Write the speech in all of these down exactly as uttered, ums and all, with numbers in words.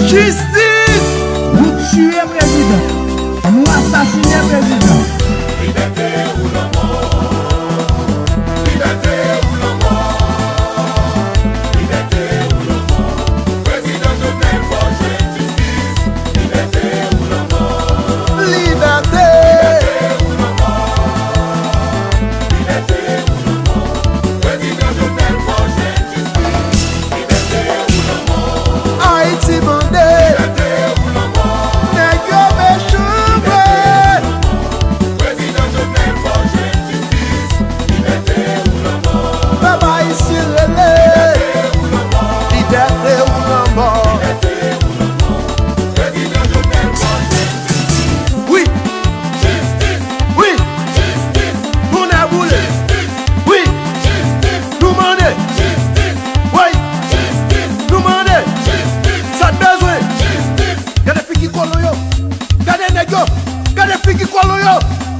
Jistis! Nou tiye prezidan. Nou asasinen prezidan. Libète ou lanmò. Libète ou lanmò. Libète ou lanmò. Prezidan Jovenel, fò jwenn jistis. Libète ou lanmò. Libète. Libète ou lanmò. Libète ou lanmò. Prezidan Jovenel, fò jwenn jistis. Libète ou lanmò. Ayiti mande. Libète ou lanmò. Nèg yo mechan vre. Libète ou lanmò. Prezidan Jovenel, fò jwenn jistis. Libète ou lanmò. Pèp ayisyen rele. Libète ou lanmò. Libète ou lanmò. Libète ou lanmò. Prezidan Jovenel, fò jwenn jistis. Wi. Jistis. Wi. Jistis. Tounen boule. Jistis. Wi. Jistis. Nou mande. Jistis. Wi. Jistis. Nou mande. Jistis. Sa n bezwen. Jistis. Gade figi kolon yo. Gade nèg yo. Gade figi kolon yo.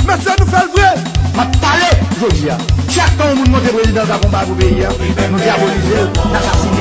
Mesye, nou fè l vre. M ap pale jodi a. Chak tan yon moun montre prezidan ka fè yon bagay pou peyi a, nou dyabolize l, n asasinen.